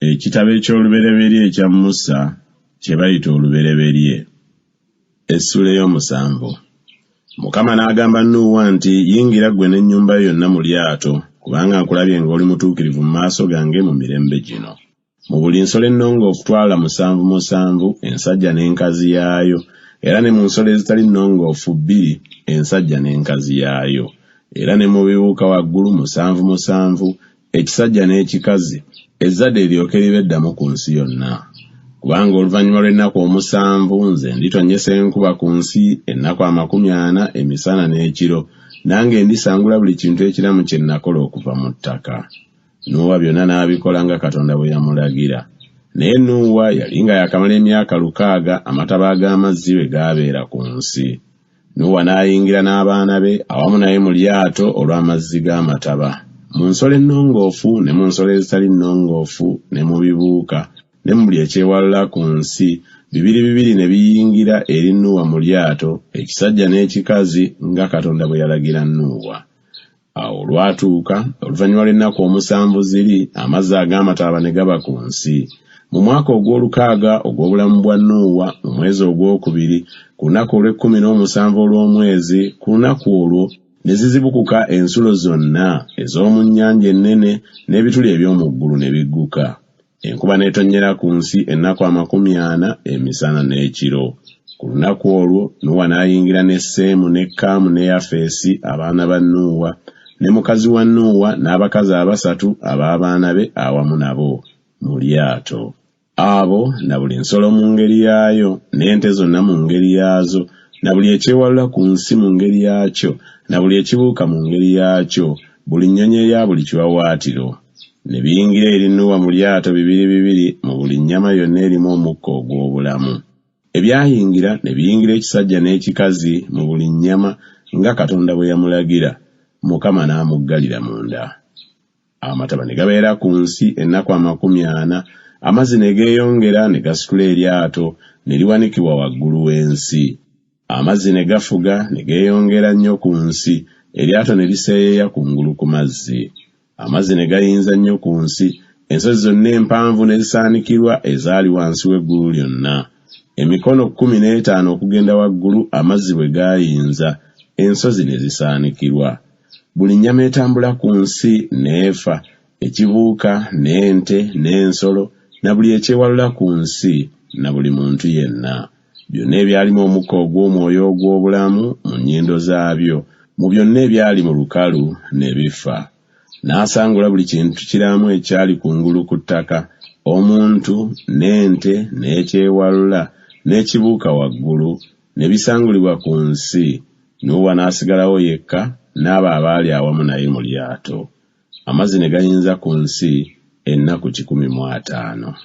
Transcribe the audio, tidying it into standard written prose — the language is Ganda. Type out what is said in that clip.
Ekitabo eky'Olubereberye ekya Musa kye bayita Olubereberye. Essuula ey'omusanvu. Mukama n'agamba Nuuwa nti, Yingira ggwe n'ennyumba yo yonna mu lyato, kubanga nkulabye ng'oli mutuukirivu mu maaso gange mu mirembe gino. Mu buli nsolo ennongoofu twala musanvu musanvu, ensajja n'enkazi yaayo, era ne mu nsolo ezitali nnongoofu bbiri, ensajja n'enkazi yaayo. Era ne mu bibuuka waggulu musanvu musanvu, ekisajja n'ekikazi, ezzadde liryoke libe ddamu ku nsi yonna. Kubanga oluvannyuma lw'ennaku omusanvu nze nditonnyesa enkuba ku nsi ennaku 40 emisana n'ekiro, nange ndisangula buli kintu ekiramu kye nakola okuva mu ttaka. Nuuwa byonna n'abikola nga Katonda bwe yamulagira. Naye Nuuwa yali nga yaakamala emyaka 600 amataba ag'amazzi bwe gaabeera ku nsi. Nuuwa n'ayingira n'abaana be awamu naye mu lyato olw'amazzi g'amataba, mu nsolo ennongoofu ne mu nsolo ezitali nnongoofu ne mu bibuuka ne mu buli ekyewalula ku nsi, bibiri bibiri ne biyingira eri Nuuwa mu lyato, ekisajja n'ekikazi, nga Katonda bwe yalagira Nuuwa. Awo olwatuuka, oluvannyuma lw'ennaku omusanvu ziri, amazzi ag'amataba ne gaba ku nsi. Mu mwaka ogw'olukaaga ogw'obulamu bwa Nuuwa, mu mwezi ogw'okubiri, ku lunaku olw'ekkumi n'omusanvu olw'omwezi, ku lunaku olwo, ne zizibukuka ensulo zonna ez'omu nnyanja ennene, n'ebituli eby'omu ggulu ne bigguka. Enkuba n'etonnyera ku nsi ennaku 40 emisana n'ekiro. Ku lunaku olwo Nuuwa n'ayingira ne Seemu ne Kaamu ne Yafeesi abaana ba Nuuwa, ne mukazi wa Nuuwa n'abakazi abasatu ab'abaana be awamu nabo, mu lyato. Abo na buli nsolo mu ngeri yaayo, n'ente zonna mu ngeri yaazo, na buli ekyewalula ku nsi mu ngeri yaakyo, na buli ekibuuka mu ngeri yaakyo, buli nnyonyi eya buli kiwawaatiro. Ne biyingira eri Nuuwa mu lyato bibiri bibiri mu buli nnyama yonna erimu omukka ogw'obulamu. Ebyayingira ne biyingira ekisajja n'ekikazi mu buli nnyama nga Katonda bwe yamulagira, Mukama n'amuggalira munda. Amataba ne gabeera ku nsi ennaku 40, amazzi ne geeyongera ne gasitula eryato, ne liwanikibwa waggulu w'ensi. Amazzi ne gafuga ne geeyongera nnyo ku nsi, eryato ne liseeyeeya kungulu ku mazzi. Amazzi ne gayinza nnyo ku nsi, ensozi zonna empanvu ne zisaanikirwa ezaali wansi w'eggulu lyonna. Emikono 15 okugenda waggulu amazzi bwe gaayinza, ensozi ne zisaanikirwa. Buli nnyama etambula ku nsi n'efa, ekibuuka, n'ente, n'ensolo, na buli ekyewalula ku nsi, na buli muntu yenna. Byonna ebyalimu omukka ogw'omwoyo ogw'obulamu mu nnyindo zaabyo, mu byonna ebyali mu lukalu, ne bifa. N'asangula buli kintu kiramu ekyali kungulu ku ttaka, omuntu, n'ente, n'ekyewalula, n'ekibuuka waggulu, ne bisangulibwa ku nsi, Nuuwa n'asigalawo yekka n'abo abaali awamu naye mu lyato. Amazzi ne gayinza ku nsi ennaku 150.